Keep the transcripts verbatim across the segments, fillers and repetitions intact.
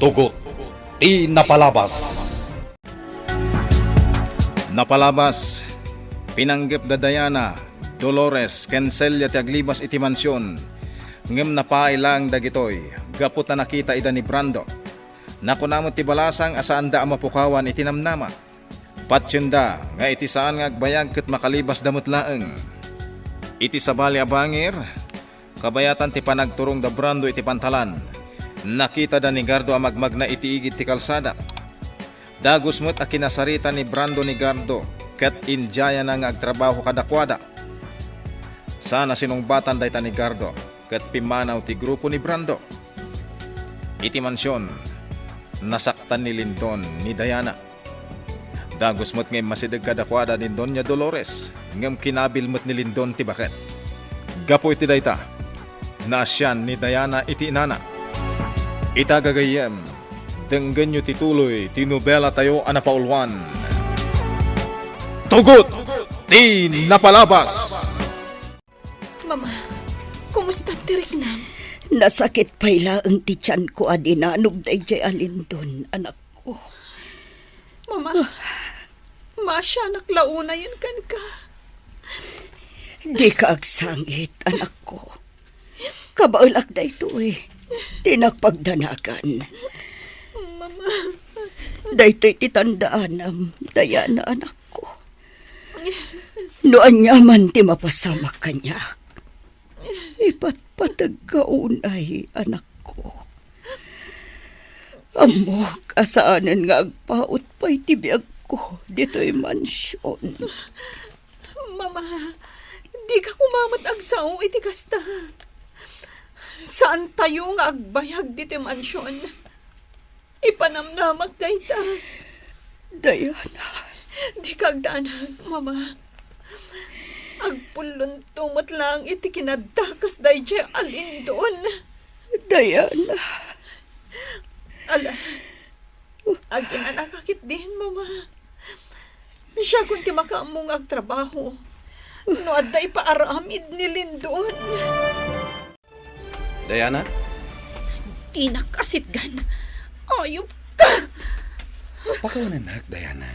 Tugot ti napalabas. Napalabas, pinanggep da Diana, Dolores, ken Celia ti aglibas iti mansion. Ngem napaay laeng dagitoy, gapu ta nakita ida ni Brando. Nakuna met ti balasang a saanda a mapukawan iti namnama. Patienda nga iti saan nga agbayag ket makalibasda met laeng. Iti sabali a bangir, kabayatan ti panagturong da Brando iti pantalan, nakita da ni Gardo a magmagna iti igid ti kalsada. Dagus met a kinasarita ni Brando ni Gardo ket indiayana nga agtrabaho kadakuada. Saan a sinungbatan dayta ni Gardo ket pimmanaw ti grupo ni Brando. Iti mansion, nasaktan ni Lindon ni Diana. Dagus met nga immasideg kadakuada ni Doña Dolores, ngem kinabil met ni Lindon ti baket. Gapu iti dayta, naasian ni Diana iti inana. Ita gagayyem, denggenyo ti tuloy ti nobelatayo a napauluan. Tugot ti napalabas! Mama, kumusta ti riknam? Nasakit pay laeng ti tianko a dinanog daydiay a Lindon, anakko. Mama, maasianak la unayen kenka. Dika agsangit, anakko. Kabaelak daytoy. Dinak pagdanagan. Mama. Daytoy ti tandaanam, Diana, anakko. No aniaman ti mapasamak kaniak, ipatpategka unay, anakko. Ammok a saanen nga agpaut pay ti biagko ditoy mansion. Mama, dika koma met agsao iti kasta. Saantayo nga agbayag ditoy mansion. Ipanamnamak dayta. Diana. Dika agdanag, Mama. Agpullonto met laeng iti kinaddakas daydiay a Lindon. Diana. Ala, aginanaka ketdin, Mama. Siakon ti makaammo nga agtrabaho no adda ipaaramid ni Lindon. Diana? Dinak kasitgan. Ayupka! Pakawanennak, Diana.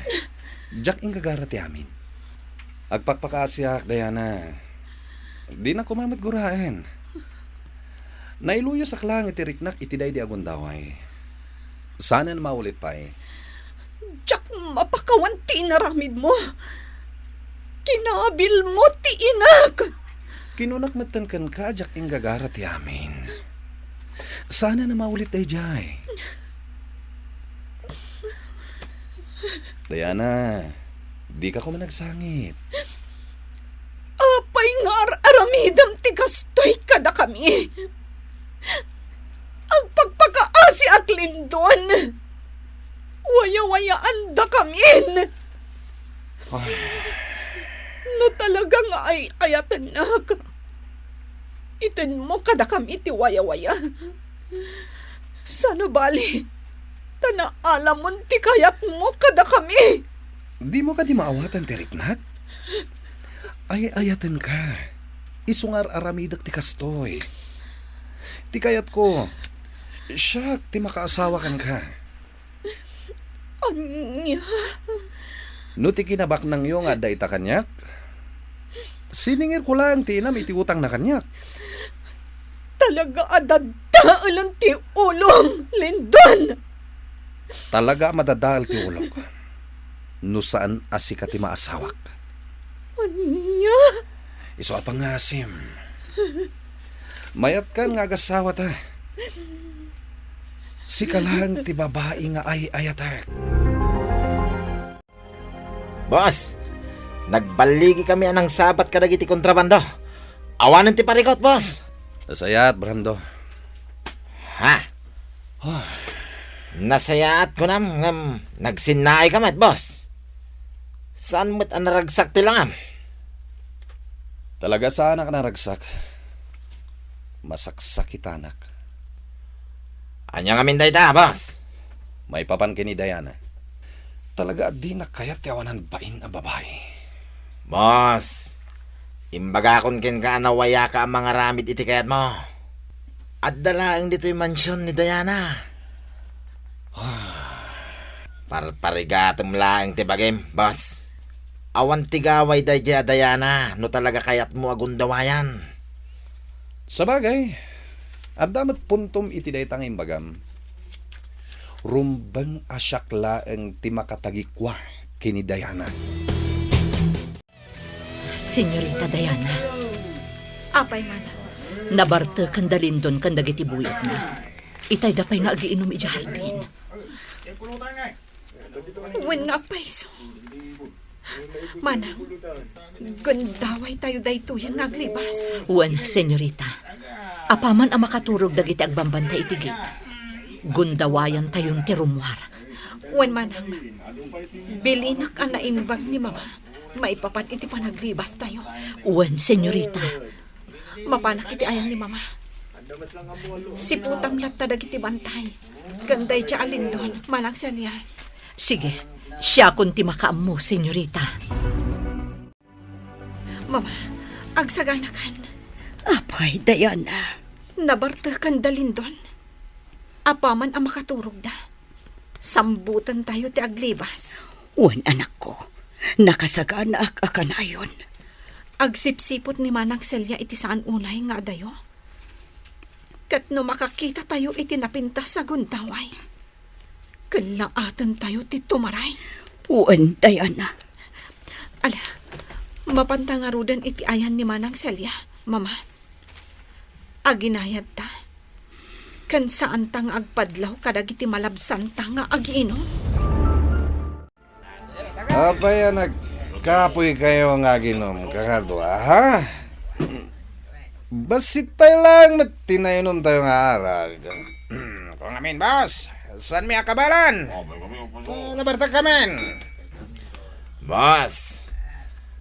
Diak inggagara ti amin. Agpakpakaasiak, Diana. Dinak koma met guraen. Nailuyosak laeng iti riknak iti daydi a gundaway. Saanen a maulit pay. Diak mapakawan ti inaramidmo. Kinabilmo ti inak. Kinunak metten kenka a diak inggagara ti amin. Saanen a maulit daydiay. Diana, dika koma agsangit. Apay nga ar-aramidem ti kastoy kadakami? Agpakpakaasiak, Lindon. Wayawayaandakamin. Ay. No talaga nga ay-ayatennak, itenmo kadakami ti wayawaya. Saan a bali, ta naalamon ti kayatmo kadakami. Dimo kadi maawatan ti riknak? Ay-ayatenka. Isu nga ar-aramidek ti kastoy. Ti kayatko, siak ti makaasawa kenka. Ania? No ti kinabaknangyo nga adda ita kaniak, siningirko laeng ti inam iti utangna kaniak. Talaga a daddaelen ti ulom, Lindon! Talaga a madadael ti ulok no saan a sika ti maasawak. Ania? Isu a pangasim. Mayatkan nga agasawata. Sika laeng ti babai nga ay-ayatek. Boss, nagballigikami a nangsabat kadagiti kontrabando. Awanen ti parikut, boss. Nasayaat, Brando. Ha? Nasayaat kunam ngem nagsinnaayka met, boss. Saan met a naragsak ti langam? Talaga saanak a naragsak. Masaksakitanak. Ania ngamin dayta, boss? Maipapan ken ni Diana. Talaga a dinak kayat ti awanan bain a babai. Boss, imbagakon kenka a nawayaka a mangaramid iti kayatmo. Adda laeng ditoy mansion ni Diana. Parparigatem laeng ti bagim, boss. Awan ti gaway daydiay a Diana no talaga kayatmo a gundawayan. Sabagay, adda met puntom iti dayta nga imbagam. Rumbeng a siak laeng ti makatagikua ken ni Diana. Señorita Diana. Apay, manang? Nabartek da Lindon ken dagiti buyatna. Itayda pay nga agiinum idiay hardin. Wen nga apay isu. Manang, gundawaytayo daytoyen nga aglibas. Wen, señorita. Apaman a makaturog dagiti agbambantay iti gate, gundawayantayon ti rummuar. Wen, manang, bilinak a naimbag ni Mama maipapan iti panaglibastayo. Wen, señorita. Mapanak iti ayan ni Mama. Siputam latta dagiti bantay ken daydiay a Lindon, Manang Celia. Sige, siakon ti makaammo, señorita. Mama, agsaganakan. Apay, Diana. Nabartekan da Lindon. Apaman a makaturogda, sambutentayo ti aglibas. Wen, anakko, nakasaganaak a kanayon. Agsipsiput ni Manang Celia iti saan unay nga adayo. Ket no makakitatayo iti napintas a gundaway, kellaatentayo ti tumaray. Wen, Diana. Ala, mapanta ngaruden iti ayan ni Manang Celia, Mama. Aginayadta, ken saanta nga agpadlaw kadagiti malabsanta nga agiinum. Apay a nagkapoykayo nga aginum, kakadua, ha? Bassit pay laeng met ti nainumtayo nga arak. Kung amin, boss, saanmi a kabaelan? Ah, nabartek kamin. Boss,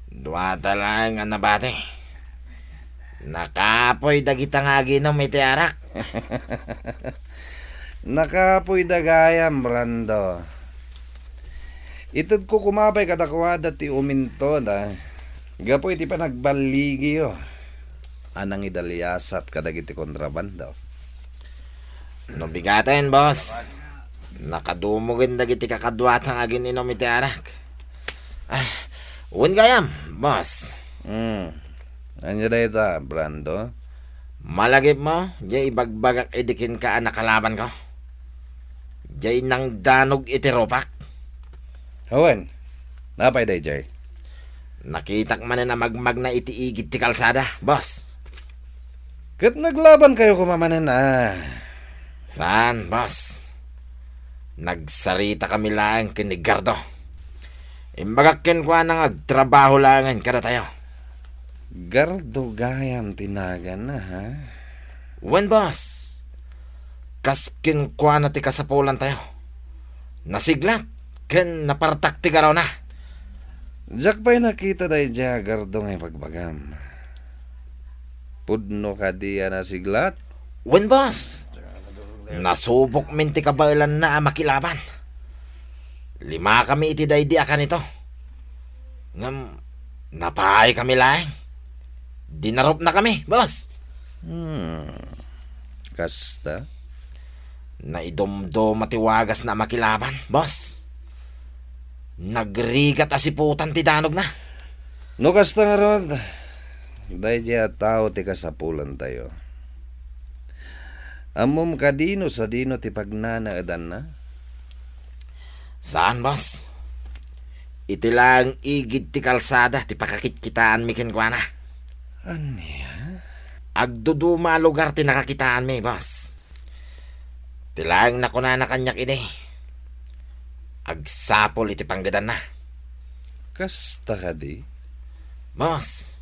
duata laeng a nabati. Nakapoy dagita nga aginum iti arak. Nakapoyda gayam, Brando. Itedko koma pay kadakuada ti umintoda gapu iti panagballigiyo a nangidaliasat kadagiti kontrabando. No bigaten, boss, nakadumogen dagiti kakaduata nga agin-inum iti arak. Ah, wen gayam, boss. Hmm. Ania dayta, Brando? Malagipmo, diay ibagbagak idi kenka a nakalabanko. Diay nangdanog iti rupak. Wen, napay daydiay? Nakitak manen a magmagna iti igid ti kalsada, boss. Ket naglabankayo koma manen a? Saan, boss. Nagsaritakami laeng ken ni Gardo. Imbagak kenkuana nga agtrabaho laengen kadatayo. Gardo gayam ti naganna, ha? Wen, boss. Kas kenkuana ti kasapulantayo. Nasiglat ken napartak ti garona. Diak pay nakita daydiay a Gardo nga ibagbagam. Pudno kadi a nasiglat? Wen, boss. Nasubokmin ti kabaelanna a makilaban. Limakami iti daydi a kanito. Ngem napaykami laeng. Dinarupnakami, boss. Hmm. Kasta? Naidumduma ti wagasna a makilaban, boss. Nagrigat a siputan ti danogna. No kasta ngarud, daydiay a tao ti kasapulantayo. Ammom kadi no sadino ti pagnanaedanna? Saan, boss. Iti laeng igid ti kalsada ti pakakitkitaanmi kenkuana. Ania? Agduduma a lugar ti nakakitaanmi, boss. Ti laeng nakunana kaniak idi, agsapul iti panggedanna. Kasta kadi? Boss,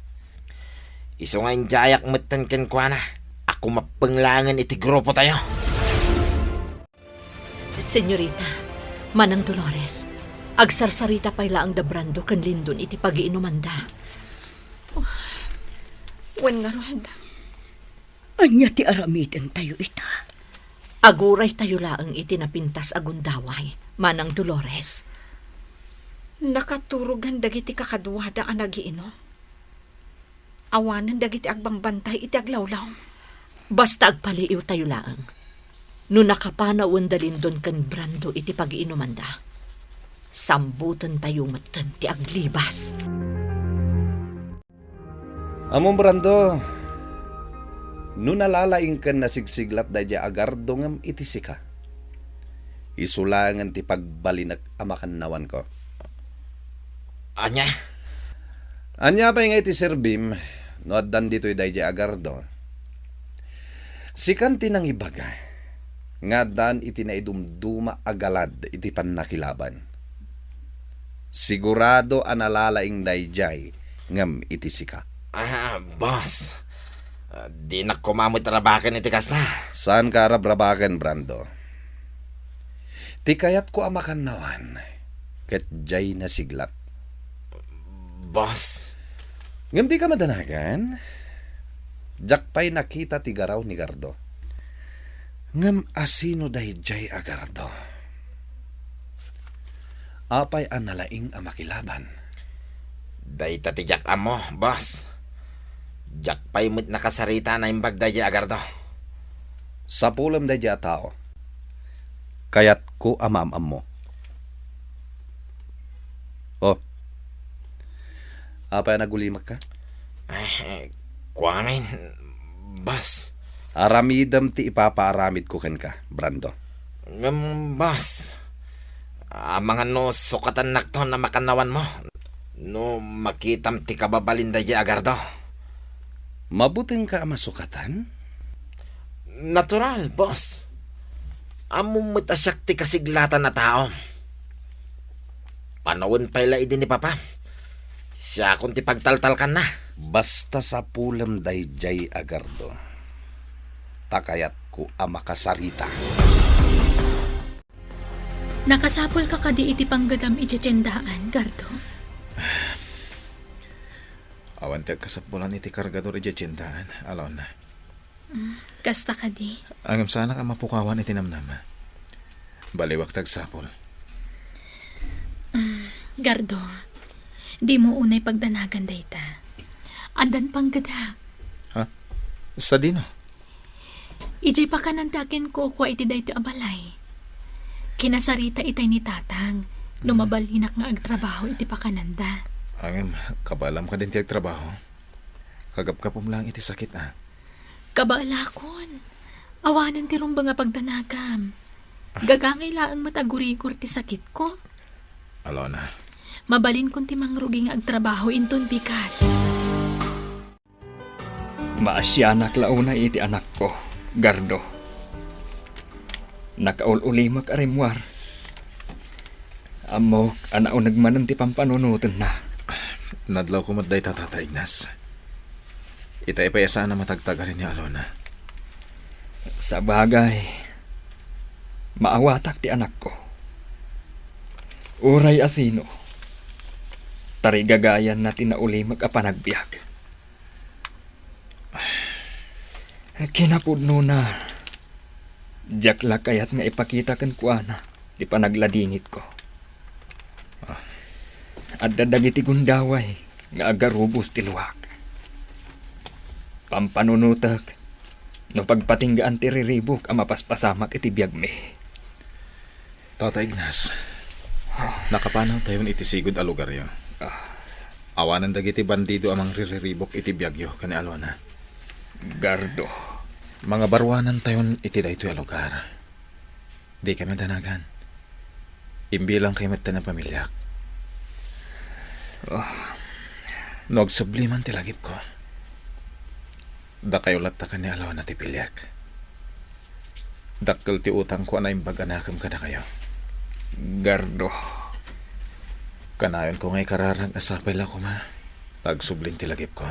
isu nga indiayak metten kenkuana a kumappeng laengen iti grupotayo. Señorita, Manang Dolores, agsarsarita pay laeng da Brando ken Lindon iti pagiinumanda. Wen ngarud. Ania ti aramidentayo ita? Aguraytayo laeng iti napintas a gundaway, Manang Dolores. Nakaturogan dagiti kakaduada a nagiinum. Awanen dagiti agbambantay iti aglawlaw. Basta agpaliiwtayo laeng. No nakapanawen da Lindon ken Brando iti pagiinumanda, Sambutentayo metten ti aglibas. Ammom, Brando, no nalalaing ken nasigsiglat daydiay a Gardo ngem iti sika, isu laengen ti pagbalinek a makannawanko. Ania? Ania pay ngay ti serbim no addan ditoy daydiay a Gardo? Sikan ti nangibaga nga addaan iti naidumduma a galad iti pannakilaban. Sigurado a nalalaing daydiay ngem iti sika. Ah, boss. Ah, dinak koma met rabaken iti kasta. Saanka a rabrabaken, Brando. Ti kayatko a makannawan, ket diay nasiglat. Boss. Ngem dika madanagan? Diak pay nakita ti garaw ni Gardo. Ngem asino daydiay a Gardo? Apay a nalaing a makilaban? Dayta ti diak ammo, boss. Diak pay met nakasarita a naimbag daydiay a Gardo. Sapulem daydiay a tao. Kayatko a maam-ammo. Oh. Apay a nagulimekka? Eh, kuamin, boss. Aramidem ti ipapaaramidko kenka, Brando. Ngem, boss, amangan no sukatannakton a makannawanmo no makitam ti kababalin daydiay a Gardo. Mabutengka a masukatan? Natural, boss. Ammom met a siak ti kasiglatan a tao. Panawen pay la idi ni Papa. Siakon ti pagtaltalkanna. Basta sapulem daydiay a Gardo, ta kayatko a makasarita. Nakasapulka kadi iti panggedam idiay tiendaan, Gardo? Awan ti agkasapulan iti kargador idiay tiendaan, Alona. Mm, kasta kadi. Ngem saanak a mapukawan iti namnama. Baliwak ti agsapul. Mm, Gardo, dimo unay pagdanagan dayta. Addan panggedak. Ha? Sadino? Idiay pakanan ti akinkukua iti daytoy a balay. Kinasarita itay ni Tatang no Mm. mabalinak nga agtrabaho iti pakananda. Ngem, kabaalam kadin ti agtrabaho? Kagapgapum laeng iti sakit, a. Kabaelakon. Awanen ti rumbeng a pagdanagam. Ah. Gagangay laeng met a gurigor ti sakitko. Alona. Mabalinkon ti mangrugi nga agtrabaho inton bigat. Maasianak la unay iti anakko, Gardo. Nakaul-ulimek a rimmuar. Ammok a nauneg manen ti pampanunotenna. Nadlawko met dayta, Tata Ignas. Itay pay a saan a matagtagari ni Alona. Sabagay, maawatak ti anakko. Uray asino, tarigagayanna ti naulimek a panagbiag. Kinapudnona, diak la kayat nga ipakita kenkuana ti panagladingitko. Ah. Adda dagiti gundaway nga agarubos ti luak. Pampanunotek no pagpatinggaan ti riribuk a mapaspasamak iti biagmi. Tata Ignas, nakapanawtayon iti sigud a lugaryo. Ah. Awanen dagiti bandido a mangririribuk iti biagyo ken ni Alona. Gardo. Mangabaruanantayon iti daytoy a lugar. Dikay madanagan. Imbilangkay metten a pamiliak. Ah. No agsubli man ti lagipko, dakayo latta ken ni Alona ti piliek. Dakkel ti utangko a naimbag a nakem kadakayo. Gardo. Kanayonko nga ikararag a sapay la koma ta agsublin ti lagipko.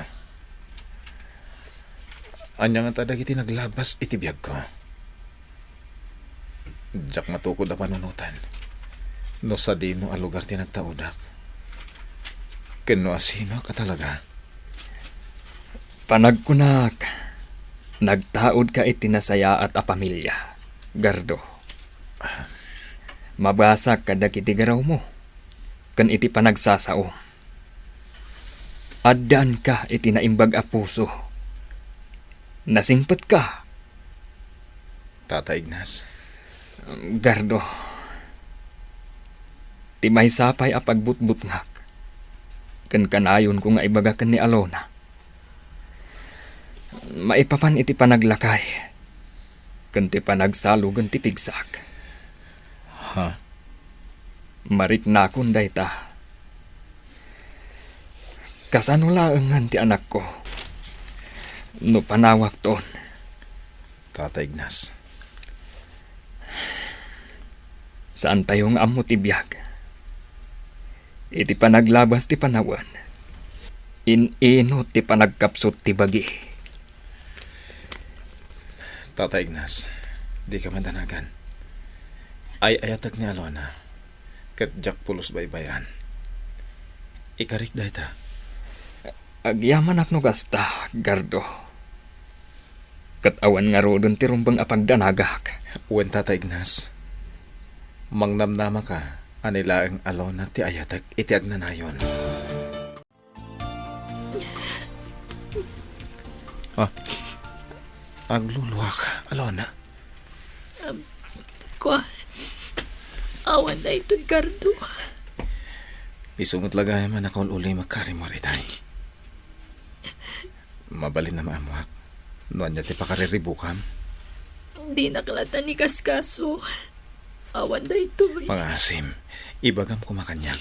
Ania ngata dagiti naglabas iti biagko? Diak matukod a panunotan no sadino a lugar ti nagtaudak, ken no asinoak a talaga. Panagkunak, nagtaudka iti nasayaat a pamilia, Gardo. Mabasak kadagiti garawmo ken iti panagsasaom. Addanka iti naimbag a puso. Nasingpetka. Tata Ignas. Gardo. Ti maysa pay a pagbutbutngak ken kanayonko nga ibaga ken ni Alona, maipapan iti panaglakay ken ti panagsalogen ti pigsak. Ha? Mariknakon dayta. Kasano laengen ti anakko no panawakton? Tata Ignas. Saantayo nga ammo ti biag. Iti panaglabas ti panawen, in-inut ti panagkapsut ti bagi. Tata Ignas, dika madanagan. Ay-ayatek ni Alona, ket diak pulos baybay-an. Ikarik dayta. Agyamanak no kasta, Gardo. Ket awan ngaruden ti rumbeng a pagdanagak. Wen, Tata Ignas. Mangnamnamaka a ni laeng Alona ti ayatek iti agnanayon. Ah, agluluak, Alona. Kua, awan daytoy, Gardo. Isu met la gayam a nakaul-ulimek ka rimmuar itay. Mabalin a maammoak no ania ti pakariribukam. Dinak latta ni kaskaso. Awan daytoy. Mangaasim, ibagam koma kaniak.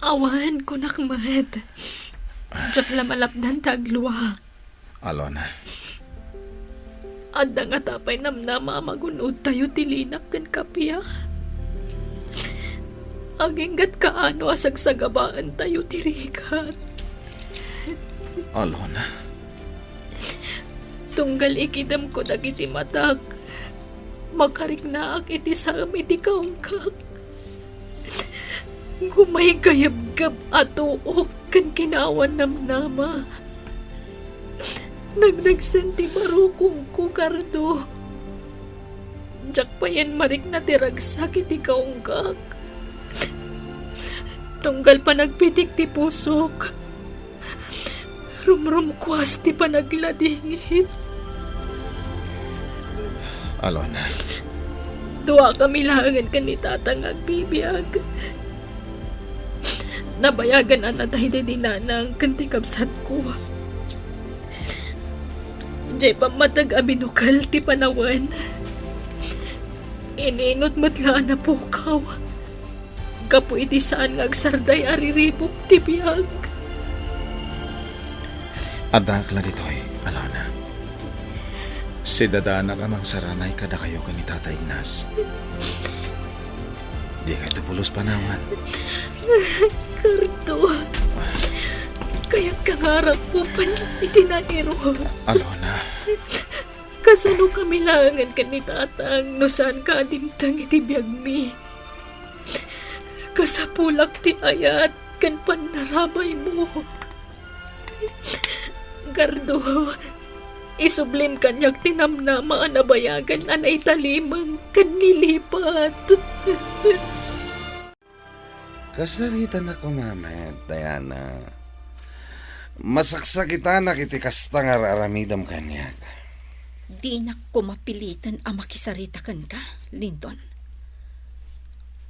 Awan, kunak met. Diak la malapdan ta agluak. Alona. Adda ngata pay namnama a magun-odtayo ti linak ken kappia? Aginggat kaano a sagsagabaentayo ti rigat? Alona. Tunggal ikitemko dagiti matak, makariknaak iti saem iti kaungkak. Gumaygayebgeb a tuok ken kinaawan namnama. Nagdagsen ti barukongko, Gardo. Diak payen marikna ti ragsak iti kaungkak. Tunggal panagpitik ti pusok, rumrumkuas ti panagladingit. Alona. Duakami laengen ken ni Tata nga agbibiag. Nabayagan a natay daydi nanang ken ti kabsatko. Diay pammateg a binukel ti panawen. Ininut met la a napukaw gapu iti saan nga agsarday a riribuk ti biag. Addaak la ditoy, Alona. Sidadanak a mangsaranay kadakayo ken ni Tata Ignas. Dikayto pulos panawan. Gardo, kayatka nga arakkupen iti nairok? Alona. Kasanokami laengen ken ni Tatang no saanka a dimteng iti biagmi? Kasapulak ti ayat ken pannarabaymo. Gardo, isublim kaniak ti namnama a nabayagan a naitalimeng ken nilipat. Kasaritanak koma met, Diana. Masaksakitanak iti kasta nga ar-aramidem kaniak. Dinak koma piliten a makisarita kenka, Lindon.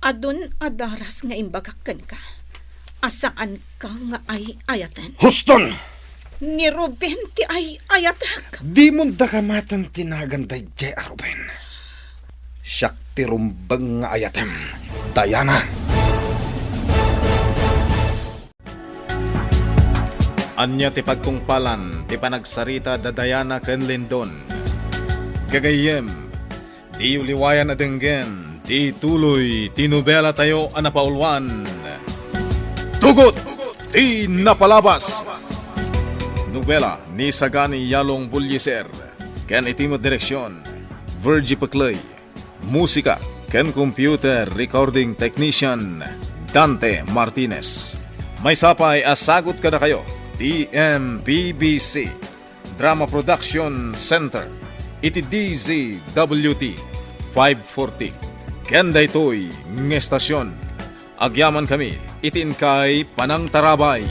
Adun a daras nga imbagak kenka a saanka nga ay-ayaten. Huston! Ni Ruben ti ay-ayatek. Dimon dakamaten ti nagan daydiay a Ruben. Siak ti rumbeng nga ayatem, Diana. Ania ti pagtungpalan ti panagsarita da Diana ken Lindon? Gagayyem, diyo liwayan a denggen ti tuloy ti nobelatayo a napauluan, Tugot ti Napalabas. Nobela ni Sagani Yalong Bullieser ken iti met direksion, Virgie Pecley. Musika ken computer recording technician, Dante Martinez. Maysa pay a sagut kadakayo ti M P B C Drama Production Center iti D Z W T five forty. Ken daytoy nga estasion, agyamankami iti inkay panangtarabay.